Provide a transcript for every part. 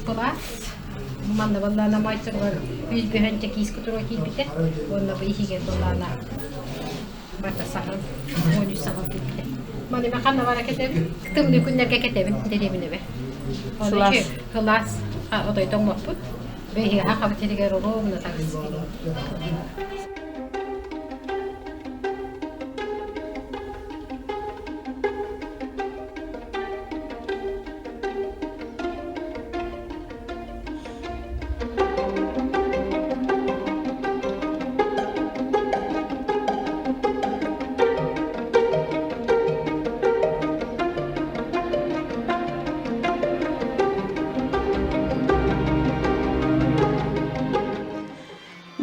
Сып-сылаас. Манна баллаана маайсыгар үс бөһөнчө киис кутуруга киирбитэ. Уонна бу иһигэр баллаана барда саһыл, 13 саһыл киирбитэ. Маны мен ханна бара кэтэбин? Тымныы күннэргэ кэтэбин дэриэбинэбэ. Сылаас. Сылаас. Отой тоҥмоппут. Бэһиэхэ хабыт сиригэр ровно таҥас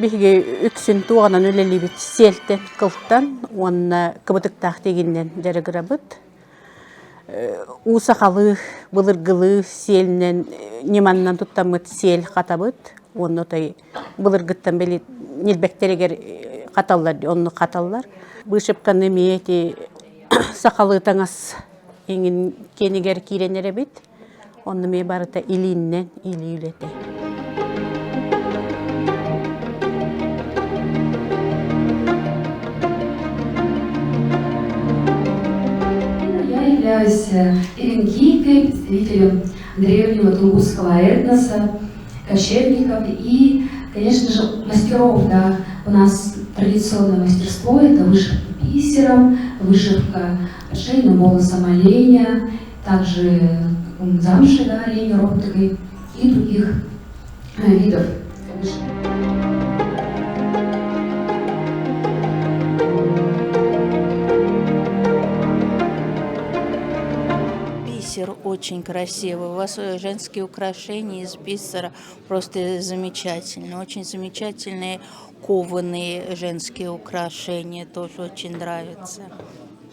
Биһиги үксүн туоҕунан үлэлиибит сиэлтэн, кылтан уонна кыбытыктаах тигиннэн дьарыгырабыт. Уу сахалыы, былыргылыы сиэлинэн ньыманнан туттаммыт сиэл хатабыт уонна отой былыргыттан били ньилбэктэригэр хаталлар дии, оннук хаталлар. Вышивканы эмиэ ити сахалыы таҥас иҥин киэнигэр киирэн эрэбит. Онно эмиэ барыта илииннэн илии үлэтэ. Я являюсь эвенкийкой, представителем древнего тунгусского этноса, кочевников и, конечно же, мастеров. Да. У нас традиционное мастерство – это вышивка бисером, вышивка шейным волосом оленя, также замши, да, оленя, роптыгой и других видов Бисер очень красивый. У вас женские украшения из бисера просто замечательные. Очень замечательные кованые женские украшения тоже очень нравятся.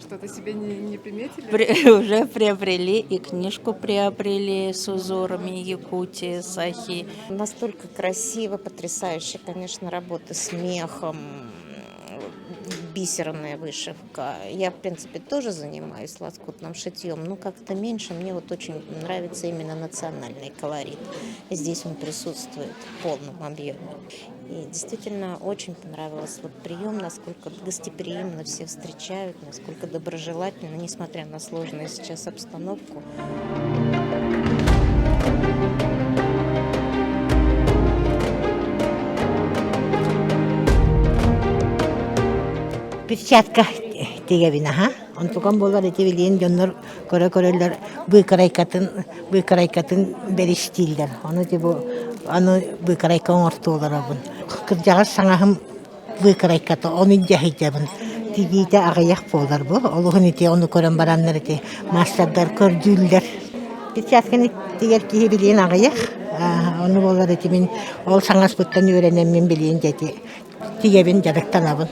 Что-то себе не, не приметили? При, уже приобрели и книжку приобрели с узорами Якутии, Сахи. Настолько красиво, потрясающе, конечно, работа с мехом, бисерная вышивка. Я, в принципе, тоже занимаюсь лоскутным шитьем, но как-то меньше. Мне вот очень нравится именно национальный колорит. Здесь он присутствует в полном объеме. И действительно очень понравился вот прием, насколько гостеприимно все встречают, насколько доброжелательно, несмотря на сложную сейчас обстановку. Перчатка тигэбин аха. Онтукам буолар ити билигин дьоннор көрө-көрөллөр быыкарайкатын быыкарайкатын бэристииллэр. Ону ити бу аны быыкарайка оҥортуоларабын. Кырдьаҕас саҥаһым быыкарайката ону илдьэ сылдьабын. Тигиитэ аҕыйах буолар бу. Олуһун ити ону көрөн бараннар ити маастардар көрдүүллэр. Перчатканы тигэр киһи билигин аҕыйах. Ону буолар ити мин ол саҥаспыттан үөрэнэммин билигин дьэ ити тигэбин дьарыктанабын.